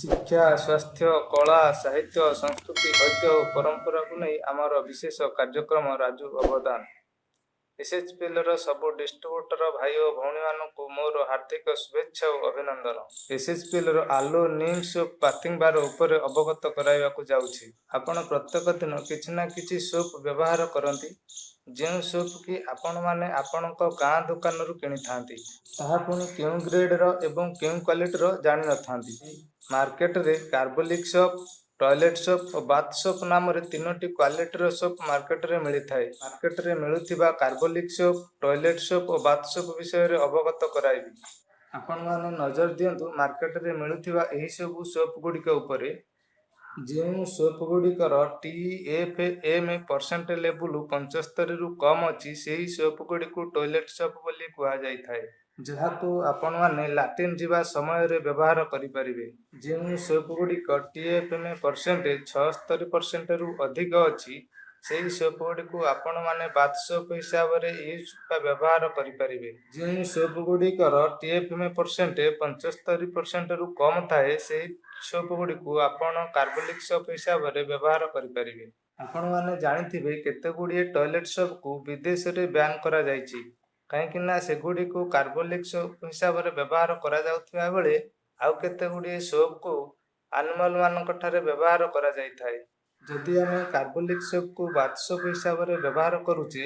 ଶିକ୍ଷା, ସ୍ୱାସ୍ଥ୍ୟ, କଳା, ସାହିତ୍ୟ, ସଂସ୍କୃତି, ଐତିହ୍ୟ ଓ ପରମ୍ପରାକୁ ନେଇ ଆମର ବିଶେଷ କାର୍ଯ୍ୟକ୍ରମ ରାଜୁ ଅବଦାନ। ଏସ୍ଏଚ୍ପିଏଲ୍ର ସବୁ ଡିଷ୍ଟ୍ରିବ୍ୟୁଟର ଭାଇ ଓ ଭଉଣୀମାନଙ୍କୁ ମୋର ହାର୍ଦ୍ଦିକ ଶୁଭେଚ୍ଛା ଓ ଅଭିନନ୍ଦନ। ଏସ୍ଏଚ୍ପିଏଲ୍ର ଆଲୋ ନିମ୍ ସୋପ୍ ବାଥିଂ ବାର ଉପରେ ଅବଗତ କରାଇବାକୁ ଯାଉଛି। ଆପଣ ପ୍ରତ୍ୟେକ ଦିନ କିଛି ନା କିଛି ସୋପ୍ ବ୍ୟବହାର କରନ୍ତି, ଯେଉଁ ସୋପ୍ କି ଆପଣମାନେ ଆପଣଙ୍କ ଗାଁ ଦୋକାନରୁ କିଣିଥାନ୍ତି। ତାହା ପୁଣି କେଉଁ ଗ୍ରେଡ୍ର ଏବଂ କେଉଁ କ୍ୱାଲିଟିର ଜାଣିନଥାନ୍ତି। ମାର୍କେଟରେ କାର୍ବୋଲିକ୍ ସୋପ୍, ଟଏଲେଟ୍ ସୋପ୍ ଓ ବାଥ୍ ସୋପ୍ ନାମରେ ତିନୋଟି କ୍ୱାଲିଟିର ସୋପ୍ ମାର୍କେଟରେ ମିଳିଥାଏ। ମାର୍କେଟରେ ମିଳୁଥିବା କାର୍ବୋଲିକ୍ ସୋପ୍, ଟଏଲେଟ୍ ସୋପ୍ ଓ ବାଥ୍ ସୋପ୍ ବିଷୟରେ ଅବଗତ କରାଇବି। ଆପଣମାନେ ନଜର ଦିଅନ୍ତୁ ମାର୍କେଟରେ ମିଳୁଥିବା ଏହିସବୁ ସୋପ୍ ଗୁଡ଼ିକ ଉପରେ। ଯେଉଁ ସୋପ୍ ଗୁଡ଼ିକର ଟିଏଫ୍ଏମ୍ ପରସେଣ୍ଟ ଲେବୁଲ୍ 75ରୁ କମ୍ ଅଛି, ସେହି ସୋପ୍ ଗୁଡ଼ିକୁ ଟଏଲେଟ୍ ସୋପ୍ ବୋଲି କୁହାଯାଇଥାଏ, ଯାହାକୁ ଆପଣମାନେ ଲାଟ୍ରିନ୍ ଯିବା ସମୟରେ ବ୍ୟବହାର କରିପାରିବେ। ଯେଉଁ ସୋପ୍ ଗୁଡ଼ିକ ଟିଏଫ୍ଏମ୍ ପରସେଣ୍ଟ 76 ପରସେଣ୍ଟରୁ ଅଧିକ ଅଛି, ସେହି ସୋପ୍ ଗୁଡ଼ିକୁ ଆପଣମାନେ ବାଥ୍ ସୋପ୍ ହିସାବରେ ୟୁଜ୍ ବା ବ୍ୟବହାର କରିପାରିବେ। ଯେଉଁ ସୋପ୍ ଗୁଡ଼ିକର ଟିଏଫ୍ଏମ୍ ପରସେଣ୍ଟ 75 ପରସେଣ୍ଟରୁ କମ୍ ଥାଏ, ସେହି ସୋପ୍ ଗୁଡ଼ିକୁ ଆପଣ କାର୍ବୋଲିକ୍ ସୋପ୍ ହିସାବରେ ବ୍ୟବହାର କରିପାରିବେ। ଆପଣମାନେ ଜାଣିଥିବେ, କେତେ ଗୁଡ଼ିଏ ଟଏଲେଟ୍ ସୋପ୍କୁ ବିଦେଶରେ ବ୍ୟାନ୍ କରାଯାଇଛି, କାହିଁକି ନା ସେଗୁଡ଼ିକୁ କାର୍ବୋଲିକ୍ ସୋପ୍ ହିସାବରେ ବ୍ୟବହାର କରାଯାଉଥିବା ବେଳେ ଆଉ କେତେ ଗୁଡ଼ିଏ ସୋପ୍କୁ ଆନିମଲ୍ମାନଙ୍କ ଠାରେ ବ୍ୟବହାର କରାଯାଇଥାଏ। ଯଦି ଆମେ କାର୍ବୋଲିକ୍ ସୋପ୍କୁ ବାଥ୍ ସୋପ୍ ହିସାବରେ ବ୍ୟବହାର କରୁଛେ,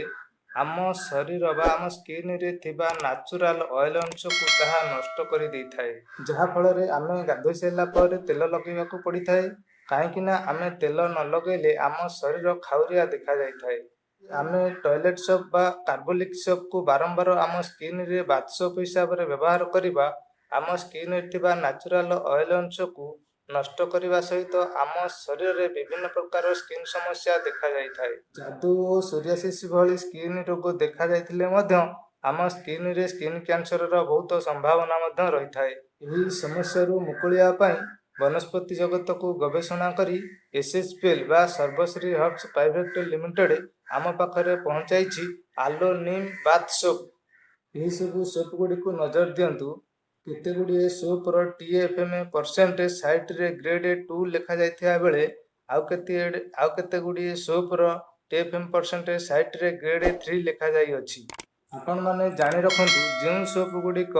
ଆମ ଶରୀର ବା ଆମ ସ୍କିନ୍ରେ ଥିବା ନ୍ୟାଚୁରାଲ୍ ଅଏଲ୍ ଅଂଶକୁ ତାହା ନଷ୍ଟ କରିଦେଇଥାଏ, ଯାହାଫଳରେ ଆମେ ଗାଧୋଇ ସାରିଲା ପରେ ତେଲ ଲଗେଇବାକୁ ପଡ଼ିଥାଏ, କାହିଁକି ନା ଆମେ ତେଲ ନ ଲଗେଇଲେ ଆମ ଶରୀର ଖାଉରିଆ ଦେଖାଯାଇଥାଏ। ଆମେ ଟଏଲେଟ୍ ସୋପ୍ ବା କାର୍ବୋଲିକ୍ ସୋପ୍କୁ ବାରମ୍ବାର ଆମ ସ୍କିନ୍ରେ ବାଥ୍ ସୋପ୍ ହିସାବରେ ବ୍ୟବହାର କରିବା ଆମ ସ୍କିନ୍ରେ ଥିବା ନ୍ୟାଚୁରାଲ୍ ଅଏଲ୍ ଅଂଶକୁ ନଷ୍ଟ କରିବା ସହିତ ଆମ ଶରୀରରେ ବିଭିନ୍ନ ପ୍ରକାର ସ୍କିନ୍ ସମସ୍ୟା ଦେଖାଯାଇଥାଏ। ଯାଦୁ ଓ ସୋରିଆସିସ୍ ଭଳି ସ୍କିନ୍ ରୋଗ ଦେଖାଯାଇଥିଲେ ମଧ୍ୟ ଆମ ସ୍କିନ୍ରେ ସ୍କିନ୍ କ୍ୟାନ୍ସରର ବହୁତ ସମ୍ଭାବନା ମଧ୍ୟ ରହିଥାଏ। ଏହି ସମସ୍ୟାରୁ ମୁକୁଳିବା ପାଇଁ ବନସ୍ପତି ଜଗତକୁ ଗବେଷଣା କରି ଏସ୍ଏଚ୍ପିଏଲ୍ ବା ସର୍ବଶ୍ରୀ ହର୍ବସ୍ ପ୍ରାଇଭେଟ୍ ଲିମିଟେଡ୍ ଆମ ପାଖରେ ପହଞ୍ଚାଇଛି ଆଲୋ ନିମ୍ ବାଥ୍ ସୋପ୍। ଏହିସବୁ ସୋପ୍ ଗୁଡ଼ିକୁ ନଜର ଦିଅନ୍ତୁ। କେତେ ଗୁଡ଼ିଏ ସୋପ୍ର ଟିଏଫ୍ଏମ୍ ପରସେଣ୍ଟ ସାଇଟ୍ରେ ଗ୍ରେଡ୍ 2 ଲେଖାଯାଇଥିବା ବେଳେ ଆଉ କେତେ ଗୁଡ଼ିଏ ସୋପ୍ର ଟିଏଫ୍ଏମ୍ ପରସେଣ୍ଟ ସାଇଟ୍ରେ ଗ୍ରେଡ୍ 3 ଲେଖାଯାଇଅଛି। ଆପଣମାନେ ଜାଣି ରଖନ୍ତୁ, ଯେଉଁ ସୋପ୍ ଗୁଡ଼ିକ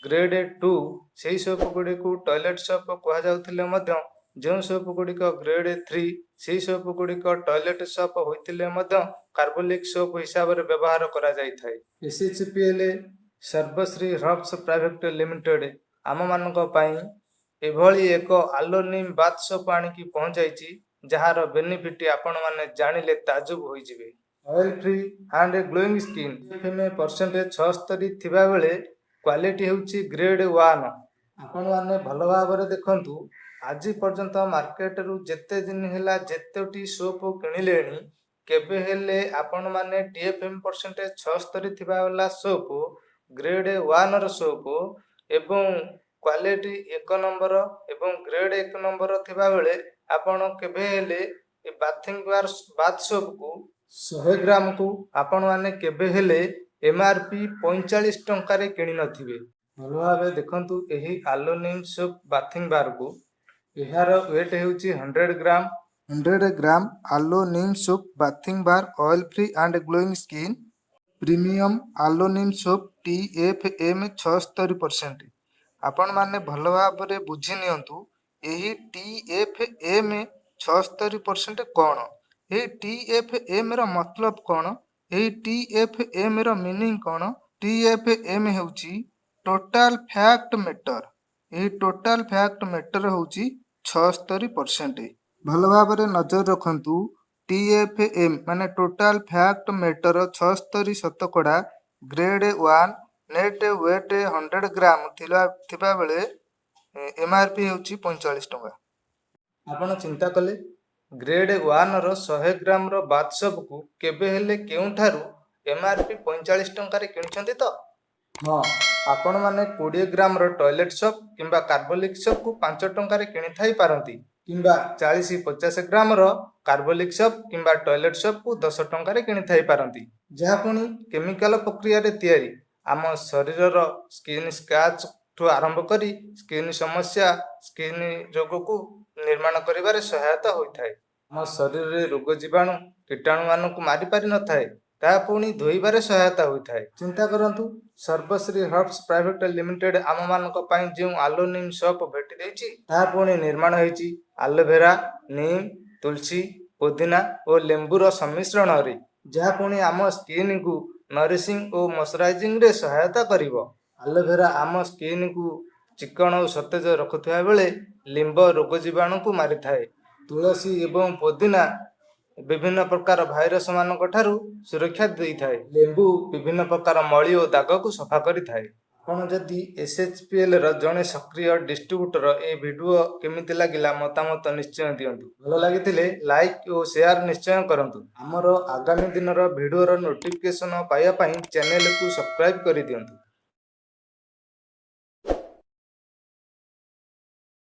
ଗ୍ରେଡ୍ 2, ସେହି ସୋପ୍ ଗୁଡ଼ିକୁ ଟଏଲେଟ୍ ସୋପ୍ କୁହାଯାଉଥିଲେ ମଧ୍ୟ ଯେଉଁ ସୋପ୍ ଗୁଡ଼ିକ ଗ୍ରେଡ୍ 3, ସେହି ସୋପ୍ ଗୁଡ଼ିକ ଟଏଲେଟ୍ ସୋପ୍ ହୋଇଥିଲେ ମଧ୍ୟ କାର୍ବୋଲିକ୍ ସୋପ୍ ହିସାବରେ ବ୍ୟବହାର କରାଯାଇଥାଏ। ଏସ୍ଏଚ୍ପିଏଲ୍ ସର୍ବଶ୍ରୀ ହର୍ବସ୍ ପ୍ରାଇଭେଟ୍ ଲିମିଟେଡ୍ ଆମମାନଙ୍କ ପାଇଁ ଏଭଳି ଏକ ଆଲୋ ନିମ୍ ବାଥ୍ ସୋପ୍ ଆଣିକି ପହଞ୍ଚାଇଛି, ଯାହାର ବେନିଫିଟ୍ ଆପଣମାନେ ଜାଣିଲେ ତାଜୁବ ହୋଇଯିବେ। Oil free and glowing skin। FM percent 76 ଥିବାବେଳେ କ୍ୱାଲିଟି ହେଉଛି ଗ୍ରେଡ୍ 1। ଆପଣମାନେ ଭଲ ଭାବରେ ଦେଖନ୍ତୁ, ଆଜି ପର୍ଯ୍ୟନ୍ତ ମାର୍କେଟରୁ ଯେତେ ଦିନ ହେଲା ଯେତୋଟି ସୋପ୍ କିଣିଲେଣି, କେବେ ହେଲେ ଆପଣମାନେ ଟିଏଫ୍ଏମ୍ ପରସେଣ୍ଟ 76 ଥିବା ବାଲା ସୋପ୍, ଗ୍ରେଡ୍ 1ର ସୋପ୍ ଏବଂ କ୍ୱାଲିଟି ଏକ ନମ୍ବର ଏବଂ ଗ୍ରେଡ୍ ଏକ ନମ୍ବର ଥିବାବେଳେ ଆପଣ କେବେ ହେଲେ ଏ ବାଥିଂ ବାର ବାଥ୍ ସୋପ୍କୁ 100 ଗ୍ରାମକୁ ଆପଣମାନେ କେବେ ହେଲେ ଏମ୍ଆର୍ପି 45 ଟଙ୍କାରେ କିଣିନଥିବେ। ଭଲ ଭାବେ ଦେଖନ୍ତୁ ଏହି ଆଲୋ ନିମ୍ ସୋପ୍ ବାଥିଂ ବାର୍କୁ। ଏହାର ୱେଟ୍ ହେଉଛି 100 gram। 100 gram aloe neem soap bathing bar, oil free and glowing skin, premium aloe neem soap, TFM 76%। ଆପଣମାନେ ଭଲ ଭାବରେ ବୁଝି ନିଅନ୍ତୁ, ଏହି ଟିଏଫ୍ ଏମ୍ 76% କ'ଣ, ଏହି ଟିଏଫ୍ ଏମ୍ର ମତଲବ କ'ଣ, ଏହି ଟିଏଫ୍ ଏମ୍ର ମିନିଂ କ'ଣ? ଟିଏଫ୍ ଏମ୍ ହେଉଛି ଟୋଟାଲ୍ ଫ୍ୟାକ୍ଟ ମେଟର। ଏହି ଟୋଟାଲ୍ ଫ୍ୟାକ୍ଟ ମେଟର ହେଉଛି 76%। ଭଲ ଭାବରେ ନଜର ରଖନ୍ତୁ, ଟିଏଫ୍ ଏମ୍ ମାନେ ଟୋଟାଲ୍ ଫ୍ୟାକ୍ଟ ମେଟର 76 ଶତକଡ଼ା, grade 1, net weight 100 gram ଥିବାବେଳେ ଏମ୍ଆର୍ପି ହେଉଛି 45 ଟଙ୍କା। ଆପଣ ଚିନ୍ତା କଲେ, ଗ୍ରେଡ୍ 1ର 100 ଗ୍ରାମର ବାଥ୍ ସୋପ୍କୁ କେବେ ହେଲେ କେଉଁଠାରୁ ଏମ୍ଆର୍ପି 45 ଟଙ୍କାରେ କିଣିଛନ୍ତି ତ? ହଁ, ଆପଣମାନେ 20 ଗ୍ରାମର ଟଏଲେଟ୍ ସୋପ୍ କିମ୍ବା କାର୍ବୋଲିକ୍ ସୋପ୍କୁ 5 ଟଙ୍କାରେ କିଣିଥାଇ ପାରନ୍ତି କିମ୍ବା 40-50 ଗ୍ରାମର କାର୍ବୋଲିକ୍ ସୋପ୍ କିମ୍ବା ଟଏଲେଟ୍ ସୋପ୍କୁ 10 ଟଙ୍କାରେ କିଣିଥାଇ ପାରନ୍ତି, ଯାହା ପୁଣି କେମିକାଲ ପ୍ରକ୍ରିୟାରେ ତିଆରି, ଆମ ଶରୀରର ସ୍କିନ୍ ସ୍କ୍ରାଚ୍ ଠୁ ଆରମ୍ଭ କରି ସ୍କିନ୍ ସମସ୍ୟା, ସ୍କିନ୍ ରୋଗକୁ ନିର୍ମାଣ କରିବାରେ ସହାୟତା ହୋଇଥାଏ। ଆମ ଶରୀରରେ ରୋଗ ଜୀବାଣୁ, କୀଟାଣୁମାନଙ୍କୁ ମାରି ପାରିନଥାଏ, ତାହା ପୁଣି ଧୋଇବାରେ ସହାୟତା ହୋଇଥାଏ। ଚିନ୍ତା କରନ୍ତୁ, ସର୍ବଶ୍ରୀ ହର୍ବସ ପ୍ରାଇଭେଟ ଲିମିଟେଡ୍ ଆମମାନଙ୍କ ପାଇଁ ଯେଉଁ ଆଲୋ ନିମ୍ ସୋପ୍ ଭେଟି ଦେଇଛି, ତାହା ପୁଣି ନିର୍ମାଣ ହେଇଛି ଆଲୋଭେରା, ନିମ୍, ତୁଳସୀ, ପୋଦିନା ଓ ଲେମ୍ବୁର ସମ୍ମିଶ୍ରଣରେ, ଯାହା ପୁଣି ଆମ ସ୍କିନ୍କୁ ନରିସିଂ ଓ ମଶ୍ଚରାଇଜିଂରେ ସହାୟତା କରିବ। ଆଲୋଭେରା ଆମ ସ୍କିନ୍କୁ ଚିକ୍କଣ ଓ ସତେଜ ରଖୁଥିବା ବେଳେ ଲିମ୍ବ ରୋଗ ଜୀବାଣୁକୁ ମାରିଥାଏ। ତୁଳସୀ ଏବଂ ପୋଦିନା ବିଭିନ୍ନ ପ୍ରକାର ଭାଇରସ ମାନଙ୍କ ଠାରୁ ସୁରକ୍ଷା ଦେଇଥାଏ। ଲେମ୍ବୁ ବିଭିନ୍ନ ପ୍ରକାର ମଳି ଓ ଦାଗକୁ ସଫା କରିଥାଏ। ଆପଣ ଯଦି ଏସ୍ଏଚ୍ପିଏଲ୍ର ଜଣେ ସକ୍ରିୟ ଡିଷ୍ଟ୍ରିବ୍ୟୁଟର, ଏ ଭିଡ଼ିଓ କେମିତି ଲାଗିଲା ମତାମତ ନିଶ୍ଚୟ ଦିଅନ୍ତୁ। ଭଲ ଲାଗିଥିଲେ ଲାଇକ୍ ଓ ସେୟାର ନିଶ୍ଚୟ କରନ୍ତୁ। ଆମର ଆଗାମୀ ଦିନର ଭିଡ଼ିଓର ନୋଟିଫିକେସନ ପାଇବା ପାଇଁ ଚ୍ୟାନେଲକୁ ସବସ୍କ୍ରାଇବ୍ କରିଦିଅନ୍ତୁ।